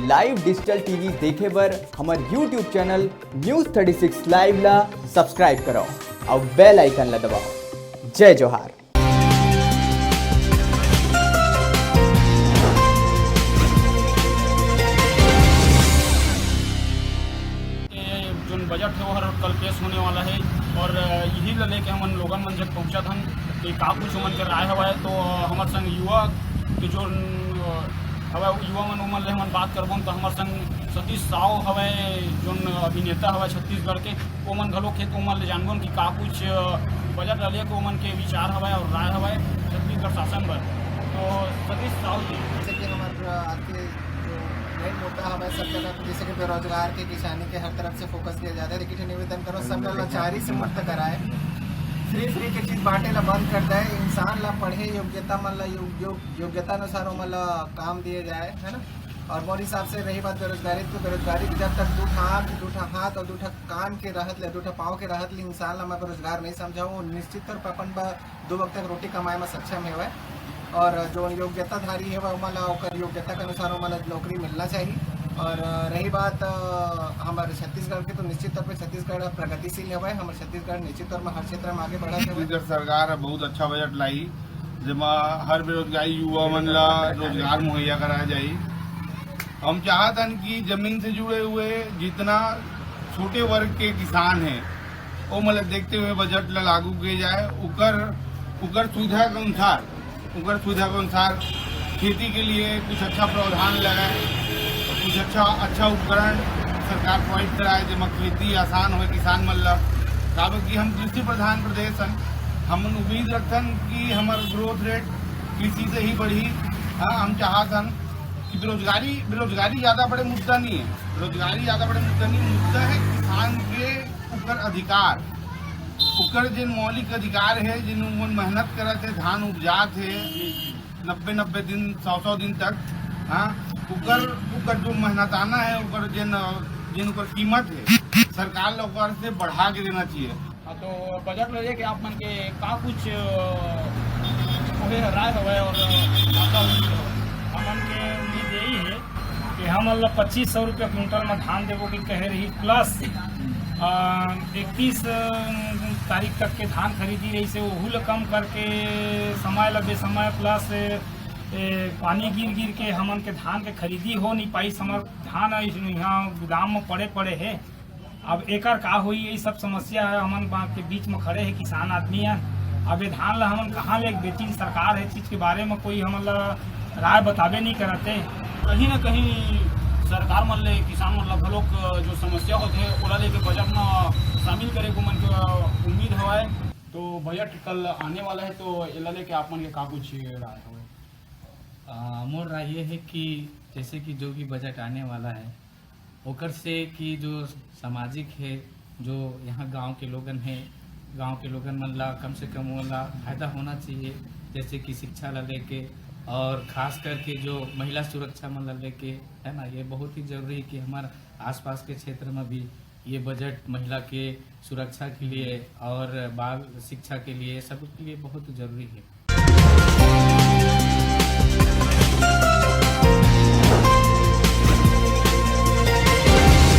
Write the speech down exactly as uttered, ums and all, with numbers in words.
Live digital T V देखे बर हमर YouTube channel News thirty six Live ला subscribe करो और bell icon ला दबाओ। जय जोहार। ये जोन बजट है, वो हर कल पेश होने वाला है और यही ला लेके हमन लोगन मन जब पहुंचत हन कि का कुछ ओमन के राय हवय। तो हमर संग युवा के जोन हवय, युवा मन, ओमन ले हमन बात करबोन। तो हमर संग सतीश साव हवय, जोन अभिनेता हवय छत्तीसगढ़ के, ओमन घलो खेत, ओमन ले जानबोन कि का कुछ बजट ला लेके ओमन के विचार हवय और राय हवय छत्तीसगढ़ शासन बर। तो सतीश साव जी, जैसे कि हमर आज के जो main मुद्दा हवय सब तरफ, जैसे कि बेरोजगार के, किसानी के, हर तरफ से फोकस किया जाता है, लेकिन निवेदन करो, सब ला लाचारी से मुक्त कराए, फ्री फ्री के चीज बांटे ला बंद कर दे, इंसान ला पढ़े योग्यता मन ला यो-, यो-, योग्यता अनुसार ओमन ला काम दिए जाए, है ना। और मोर हिसाब से रही बात बेरोजगारी, तो बेरोजगारी के जब तक दू ठा आँख, दू ठा हाथ और दू ठा कान के रहत ले, दू ठा पाँव के रहत ले इंसान ला मैं बेरोजगार नहीं समझाऊँ। वो निश्चित तौर पर अपन ब-, दो वक्त तक रोटी कमाए में सक्षम हेवय और जो योग्यताधारी हेवय, ओमन ला ओकर योग्यता के अनुसार ओमन ला नौकरी मिलना चाहिए। और रही बात, अ, हमर छत्तीसगढ़ के, तो निश्चित तौर पर छत्तीसगढ़ प्रगतिशील हेवय, हमर छत्तीसगढ़ निश्चित तौर में हर क्षेत्र में आगे बढ़त हेवय। छत्तीसगढ़ सरकार ह बहुत अच्छा बजट लाई, जेमा हर बेरोजगारी युवा मन ला रोजगार मुहैया कराया जाही। हम चाहत हन कि जमीन से जुड़े हुए जितना छोटे वर्ग के किसान हैं, ओमन ला देखते हुए बजट ला लागू किए जाए, उकर, उकर सुविधा के अनुसार, उकर सुविधा के अनुसार खेती के लिए कुछ अच्छा प्रावधान लगाए, कुछ अच्छा, अच्छा उपकरण सरकार प्रोवाइड कराए, जेमा खेती आसान होए किसान मन ला। काबर कि हम कृषि प्रधान प्रदेश हन, हमन उम्मीद रखथन कि हमर ग्रोथ रेट कृषि से ही बढ़ी। हाँ, हम चाहत हन कि बेरोजगारी, बेरोजगारी ज्यादा बड़े मुद्दा नहीं है, बेरोजगारी ज्यादा बड़े मुद्दा नहीं, मुद्दा है किसान के ऊपर अधिकार, ओकर जेन मौलिक अधिकार है, जेन ओमन मेहनत करत है, धान उपजात है नब्बे नब्बे दिन, सौ सौ दिन तक, हाँ, ओकर, ओकर जो मेहनताना है, ओकर जेन, जेन ओकर कीमत है, सरकार ला ओकर से बढ़ा के देना चाहिए। हाँ, तो बजट ला लेके आप मन के का कुछ, अ, ओहे राय हवय और आपका उम्मीद हवय? हमन के उम्मीद यही है कि हमन ला पच्चीस सौ रुपया क्विंटल में धान देबो के कहे रही, प्लस, अ, इकतीस तारीख तक के धान खरीदी रही से ओहू ला कम करके समय ला बेसमय, प्लस, ए, पानी गिर गिर के हमन के धान के खरीदी हो नहीं पाई। हमर धान यहाँ गोदाम में पड़े पड़े है। अब एकर का होई, यही सब समस्या है। हमन बा-, के बीच में खड़े हैं किसान आदमी है। अब ये धान ला हमन कहाँ ले बेचिन? सरकार है चीज के बारे में कोई हमन ला राय बताबे नहीं करत है। कहीं ना कहीं सरकार मन ले किसान मन ला घलोक जो समस्या होत है, ओला लेके बजट में शामिल करे को मन के उम्मीद हवय। तो बजट कल आने वाला है, तो एला लेके आप मन के का कुछ राय हवय? आ, मोर राय ये है कि जैसे कि जो भी बजट आने वाला है, ओकर से कि जो सामाजिक है, जो यहाँ गांव के लोगन है, गांव के लोगन मन ला कम से कम ओला फायदा होना चाहिए, जैसे कि शिक्षा ला लेके और खास करके जो महिला सुरक्षा मन ला लेके, है ना, ये बहुत ही जरूरी है कि हमारे आसपास के क्षेत्र में भी ये बजट महिला के सुरक्षा के लिए और बाल शिक्षा के लिए, सब के लिए बहुत जरूरी है।